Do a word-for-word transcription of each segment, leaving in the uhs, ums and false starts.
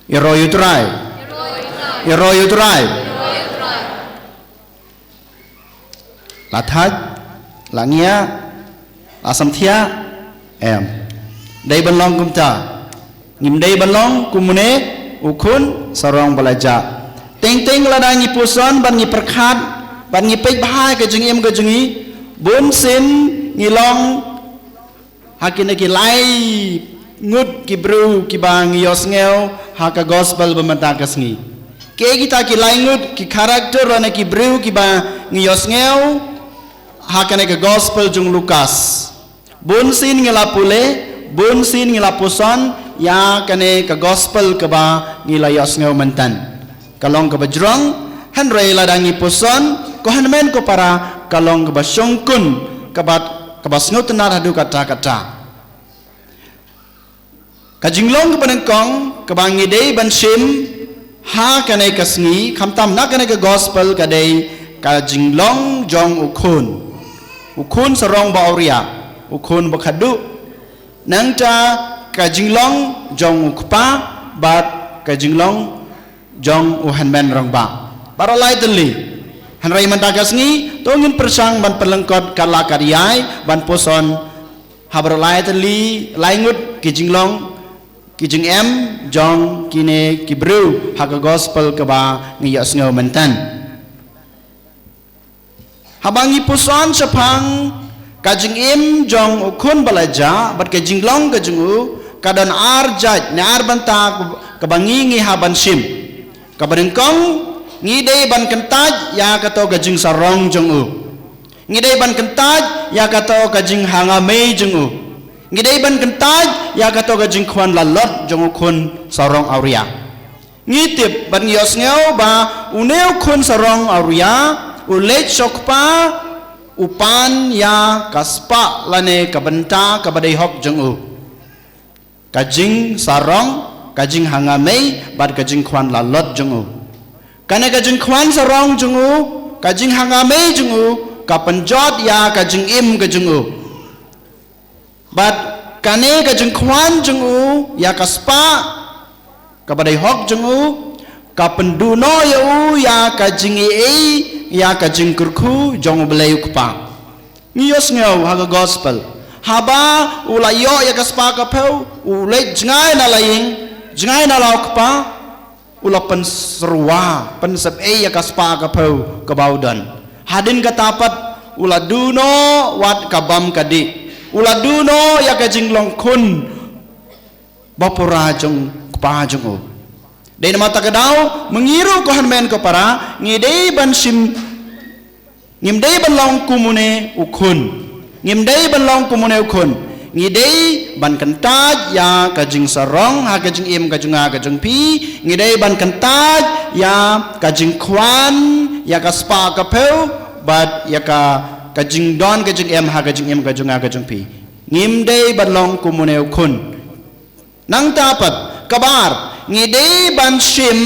Ïaroh ïa u Trai. Ïaroh ïa u Trai. La thait, la ngiah, la samthiah, em. Dei ban long kumta. Ngim dei ban long kum une u khun sarong ba la jah. Teng teng lada ngi puson bad ngi pyrkhat, bad ngi peit bha ïa ka jingim ka jong ngi, bun sien ngi long ha kine ki lai ngut ki briew kiba ngi ïohsngew ha ka gospel ba mynta ka sngi. Ki kita ki lai ngut ki character lane ki briew kiba ngi ïohsngew ha kane ka gospel jong u Lukas. Bun sien ngi la pule, bun sien ngi la puson ïa kane ka gospel kaba ngi la ïohsngew mynta. Ka long kaba jrong, hynrei lada ngi puson, ko hynmen ko para, ka long kaba shongkun, kaba, kaba sngewtynnad haduh katta katta. Ka jinglong kaba nyngkong, kaba ngi dei ban shim ha kane ka sngi, khamtam na kane ka gospel, ka dei ka jinglong jong u khun. U khun sarong ba awria, u khun ba khatduh. Nangta ka jinglong jong u kpa, bad ka jinglong jong u hynmen rangbah. Baroh lai tylli. Hynrei mynta ka sngi, to ngin pyrshang ban pynlyngkot kat la kat ïai, ban puson ha baroh lai tylli, lai ngut ki jinglong, ki jingim jong kine ki briew ha ka gospel kaba ngi ïohsngew mynta. Haba ngi puson shaphang ka jingim jong u khun ba la jah bad ka jinglong ka jong u, ka don ar jait ne ar bynta kaba ngi, ngi hap ban shim. Kaba nyngkong, ngi dei ban kyntait ïa kato ka jingsarong jong u. Ngi dei ban kyntait ïa kato ka jinghanga mei jong u. Ngi dei ban kyntait ïa kato ka jingkhwan lalot jong u khun sarong awria. Ngi tip bad ngi ïohsngew ba une u khun sarong awria u leit sha u kpa, u pan ïa ka spah lane ka bynta kaba dei hok jong u. Ka jingsarong, ka jinghanga mei, bad ka jingkhwan lalot jong u. Kane ka jingkhwan sarong jong u, ka jinghanga mei jong u, ka pynjot ïa ka jingim ka jong u. Bad kane ka jingkhwan jong u ïa ka spah kaba dei hok jong u, ka pynduh noh ïa u ïa ka jingïeit, ïa ka jingkyrkhu jong u Blei u Kpa. Ngi ïohsngew ha ka gospel, haba u la ïoh ïa ka spah ka phew, u leit jngai na la ïing, jngai na la u kpa, u la pynsyrwa, pynsep ei ïa ka spah ka phew kaba u don. Hadien kata pat u la duh noh wat ka bam ka dih. U la duh noh ïa ka jinglong khun ba pura jong u kpa jong u. Dei namar kata ka daw, ma ngi ruh ko hynmen ko para, ngi dei ban shim, ngim dei ban long kum une u khun. Ngim dei ban long kum une u khun. Ngi dei ban kyntait ïa ka jingsarong ha ka jingim ka jong nga ka jong phi. Ngi dei ban kyntait ïa ka jingkhwan ïa ka spah ka phew bad ïa ka, ka jingdon ka jingim ha ka jingim ka jong nga ka jong phi. Ngim dei ban long kum une u khun. Nangta pat, kaba ar, ngi dei ban shim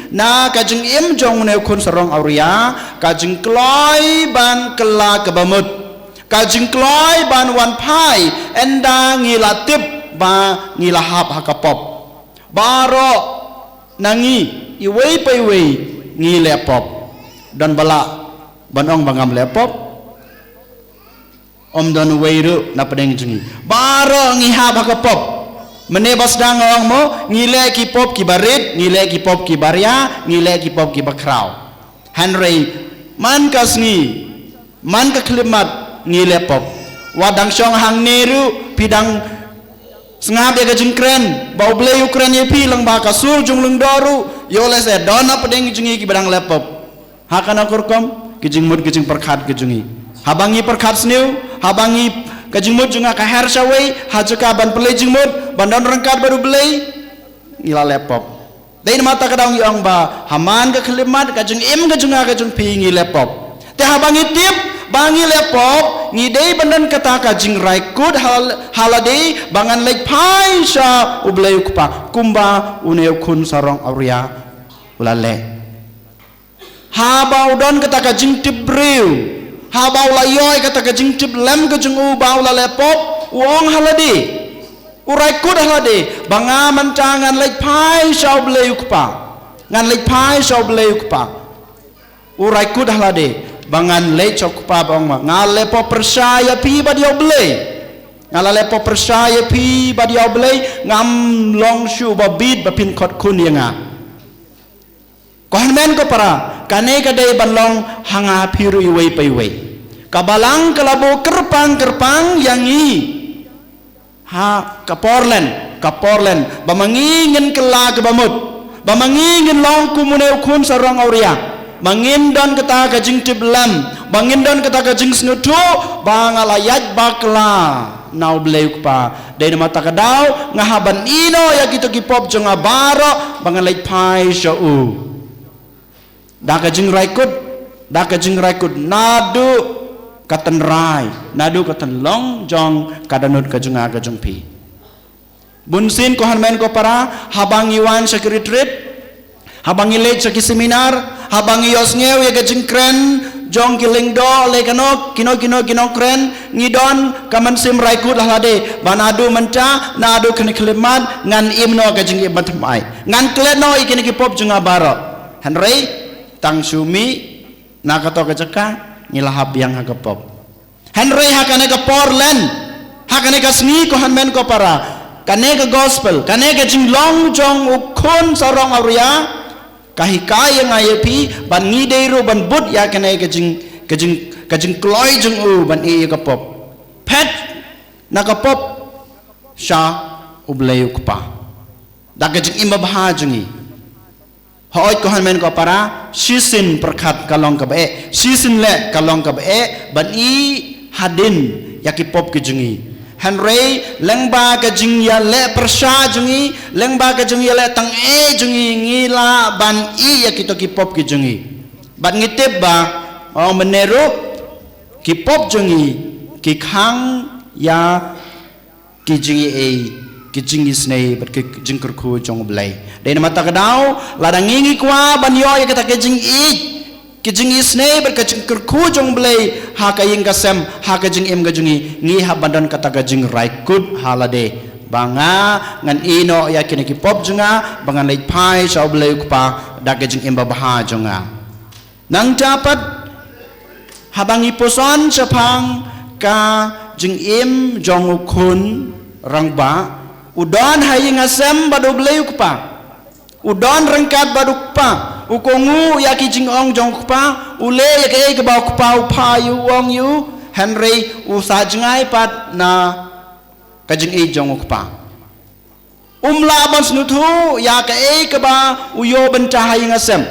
na ka jingim jong une u khun sarong awria, ka jingkloi ban kylla kaba mut. Ka jingkloi ban wan phai, ynda ngi la tip ba ngi la hap ha ka pop. Baroh na ngi, iwei pa iwei, ngi leh pop. Don ba lah ban ong ba ngam leh pop. Ym don uwei ruh na pdeng jong ngi. Baroh ngi hap ha ka pop. Mynne ba sdang nga ong mo, ngi leh ki pop kiba rit, ngi leh ki pop kiba ria, ngi leh ki pop kiba khraw. Hynrei man ka sngi, man ka khyllipmat ngi leh pop. Wat dang shong hangne ruh phi dang sngap ïa ka jingkren ba U Blei u kren ïa phi lyngba ka sur jong u lyngdoh ruh, ïoh lehse don na pdeng jong ngi kiba dang leh pop. Ha kano ka rukom, ka jingmut ka jingpyrkhat ka jong ngi. Haba ngi pyrkhat sniew, haba ngi, ka jingmut jong nga ka her shawei, ha jaka ban pynleit jingmut, ban don ryngkat bad U Blei, ngi la leh pop. Dei namar kata ka daw ngi ong ba, ha man ka khyllipmat, ka jingim ka jong nga ka jong phi ngi leh pop. Te haba ngi tip ba ngi leh pop, ngi dei ban don kata ka jingrai kut ha, ha lade, ba ngan leit phai sha U Blei u Kpa, kumba une u khun sarong awria u la leh. Haba u don kata ka jingtip briew, haba u la ïoh ïa kata ka jingtip lem ka jong u ba u la leh pop, u ong ha lade, U rai kut ha lade ba nga mynta ngan leit phai sha U Blei U Kpa. Ngan leit phai sha U Blei U Kpa. U rai kut ha lade ba ngan leit sha U Kpa, ba ong ma nga la leh pop pyrshah ïa phi bad ïa U Blei. Nga la leh pop pyrshah ïa phi bad ïa U Blei, ngam long shuh ba bit ba phin khot khun ïa nga. Ko hynmen ko para, kane ka dei ban long ha nga ha phi ruh iwei pa iwei. Ka Balang ka la buh kyrpang kyrpang ïa ngi ha ka por len, ka por len, ba ma ngi ngin kylla kaba mut, ba ma ngi ngin long kum une u khun sarong awria, ba ngin don kata ka jingtip lem, ba ngin don kata ka jingsngewthuh ba nga la ïaid bakla na U Blei U Kpa. Dei namar kata ka daw nga hap ban ïehnoh ïa kito ki pop jong nga baroh ba ngan leit phai sha u. Da ka jingrai kut, da ka jingrai kut naduh ka tynrai, naduh ka tynlong jong ka dohnud ka jong nga ka jong phi. Bunsien ko hynmen ko para, haba ngi wan sha ki retreat, haba ngi leit sha ki seminar, haba ngi ïohsngew ïa ka jingkren jong ki lyngdoh lei kano kino kino kino kren, ngi don ka mynsiem rai kut ha lade ba naduh mynta, naduh kine khyllipmat ngan im noh ka jingim bathymmai, ngan klet noh ïa kine ki pop jong nga baroh. Hynrei tang shu mih na kato ka jaka ngi la hap biang ha ka pop. Hynrei ha kane ka por len, ha kane ka sngi ko hynmen ko para, kane ka gospel, kane ka jinglong jong u khun sarong awria ka hikai ïa nga ïa phi ba ngi dei ruh ban bud ïa kane ka jing, ka jing, ka jingkloi jong u ban ïeh ïa ka pop. Phet na ka pop sha U Blei U Kpa da ka jingim babha jong ngi. Hooid ko hynmen ko para, shisien pyrkhat ka long kaba eh, shisien leh ka long kaba eh ban ïeh hadien ïa ki pop ki jong ngi. Hynrei lyngba ka jingïaleh pyrshah jong ngi, lyngba ka jingïaleh tang eh jong ngi, ngi lah ban ïeh ïa kito ki pop ki jong ngi. Bad ngi tip ba, ong mynne ruh, ki pop jong ngi ki khang ïa ki jingïeit, ki jingisynei bad ki jingkyrkhu jong U Blei. Dei namar kata ka daw lada ngi ngi kwah ban ïoh ïa kata ka jingïeit, ki jingisynei bad ka jingkyrkhu jong U Blei ha ka ïing ka sem, ha ka jingim ka jong ngi, ngi hap ban don kata ka jingrai kut ha lade ba nga ngan ïehnoh ïa kine ki pop jong nga, ba ngan leit phai sha U Blei U Kpa da ka jingim babha jong nga. Nangta pat, haba ngi puson shaphang ka jingim jong u khun rangbah, u don ha ïing ha sem bad U Blei U Kpa. U don ryngkat bad U Kpa. U kohnguh ïa ki jingong jong U Kpa. U leh ïa kaei kaba U Kpa u phah ïa u, ong ïa u. Hynrei u sa jngai pat na ka jingïeit jong U Kpa. Um lah ban sngewthuh ïa kaei kaba u ïoh bynta ha ïing ha sem.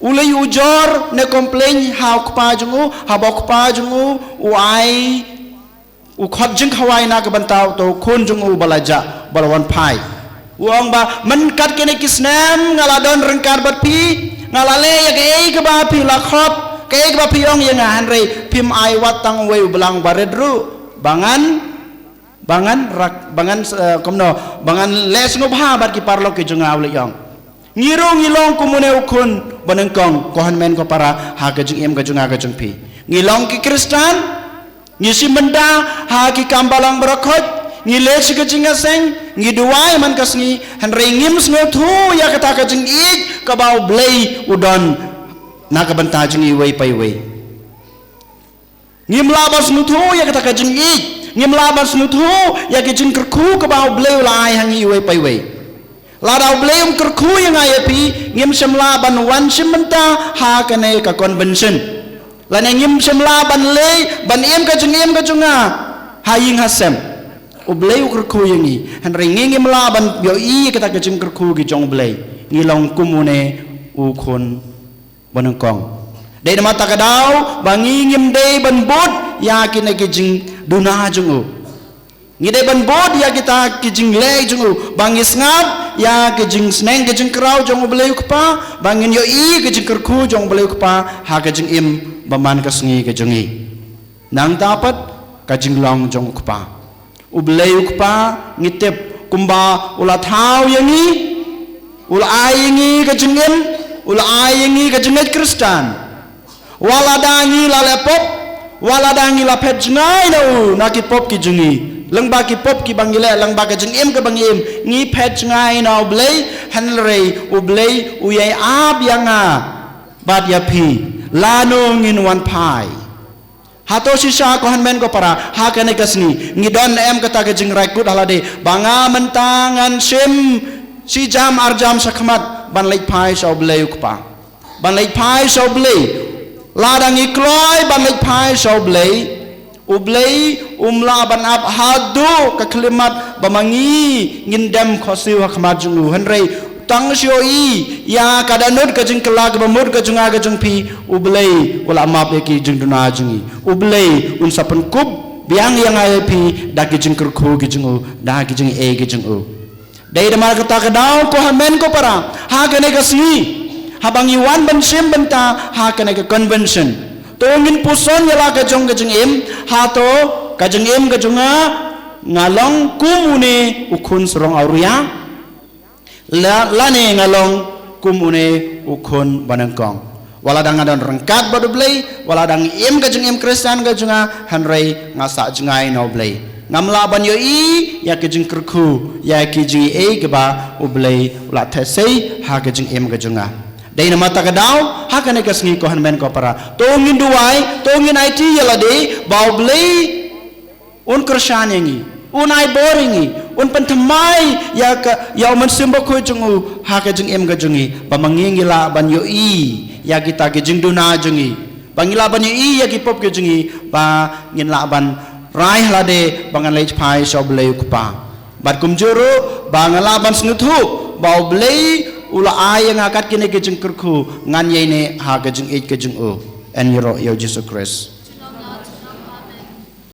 U leit u jor ne complain ha u kpa jong u, haba u kpa jong u u ai, u khot jingkhawai na ka bynta uto u khun jong u ba la jah, ba la wan phai. U ong ba, man katne ki snem nga la don ryngkat bad phi, nga la leh ïa kaei kaba phi la khot, kaei kaba phi ong ïa nga, hynrei phim ai wat tang uwei u blang barit ruh ba ngan, ba ngan rak, ba ngan, eh, kumno, ba ngan leh sngewbha bad ki paralok ki jong nga, u leit ong. Ngi ruh ngi long kum une u khun banyngkong, ko hynmen ko para, ha ka jingim ka jong nga ka jong phi. Ngi long ki Khristan, ngi shim bynta ha ki kam balang baroh khoit, ngi leit sha ka jingïaseng, ngi duwai man ka sngi, hynrei ngim sngewthuh ïa kata ka jingïeit kaba U Blei u don na ka bynta jong ngi iwei pa iwei. Ngim lah ban sngewthuh ïa kata ka jingïeit. Ngim lah ban sngewthuh ïa ka jingkyrkhu kaba U Blei u la ai ha ngi iwei pa iwei. Lada U Blei um kyrkhu ïa nga ïa phi, ngim shym lah ban wan shim bynta ha kane ka convention. Lane ngim shym lah ban leit ban im ka jingim ka jong nga ha ïing ha sem. U Blei u kyrkhu ïa ngi. Hynrei ngi ngim lah ban ïohi ïa kata ka jingkyrkhu ka jong U Blei. Ngi long kum une u khun banyngkong. Dei namar kata ka daw ba ngi ngim dei ban bud ïa kine ki jingduna jong u. Ngi dei ban bud ïa kita ki jingleh jong u, ba ngi sngap ïa ki jingsneng ki jingkraw jong U Blei u Kpa, ba ngin ïohi ki jingkyrkhu jong U Blei u Kpa ha ka jingim ba man ka sngi ka jong ngi. Nangta pat ka jinglong jong u Kpa. U Blei u Kpa ngi tip kumba u la thaw ïa ngi, u la ai ïa ngi ka jingim, u la ai ïa ngi ka jingngeit Khristan. Wat lada ngi la leh pop, wat lada ngi la phet jngai na u na ki pop ki jong ngi, Lyngba ki pop kiba ngi leh, lyngba ka jingim kaba ngi im, ngi phet jngai na U Blei, hynrei U Blei u ïai ap ïa nga bad ïa phi. Lano ngin wan phai? Hato shisha ko hynmen ko para, ha kane ka sngi ngi don em kata ka jingrai kut ha lade ba nga mynta ngan shim shi jam ar jam shakhmat ban leit phai sha U Blei U Kpa? Ban leit phai sha U Blei. Lada ngi kloi ban leit phai sha U Blei, U Blei um lah ban ap haduh ka khyllipmat ba ma ngi ngin dem khohsiew ha khmat jong u. Hynrei tang shu ïohi ïa ka dohnud ka jingkylla kaba mut ka jong nga ka jong phi, U Blei u la map ïa ki jingduna jong ngi. U Blei un sa pynkup biang ïa nga ïa phi da ki jingkyrkhu ki jong u, da ki jingaiei ki jong u. Dei namar kata ka daw ko hynmen ko para, ha kane ka sngi, haba ngi wan ban shim bynta ha kane ka convention, to ngin puson ïa la ka jong ka jingim. Hato ka jingim ka jong nga, nga long kum une u khun sarong awria, la, lane nga long kum une u khun banyngkong? Wat la dang nga don ryngkat bad U Blei, wat la dang im ka jingim Khristan ka jong nga, hynrei nga sah jngai na U Blei. Ngam lah ban ïohi ïa ki jingkyrkhu, ïa ki jingaiei kiba U Blei u la theh sei ha ka jingim ka jong nga. Dei namar kata ka daw, ha kane ka sngi ko hynmen ko para, to ngin duwai, to ngin aiti ïa lade ba U Blei un kyrshan ïa ngi, un ai bor ïa ngi, un pynthymmai ïa ka, ïa U Mynsiem Bakhuid jong u ha ka jingim ka jong ngi, ba ma ngi ngi lah ban ïohi ïa kita ki jingduna jong ngi, ba ngi lah ban ïohi ïa ki pop ki jong ngi, ba ngin lah ban rai ha lade ba ngan leit phai sha U Blei U Kpa. Bad kumjuh ruh ba ngan lah ban sngewthuh ba U Blei u la ai ïa nga kat kine ki jingkyrkhu, ngan ïaineh ha ka jingïeit ka jong u. Yn ïaroh ïa U Jisu Khrist.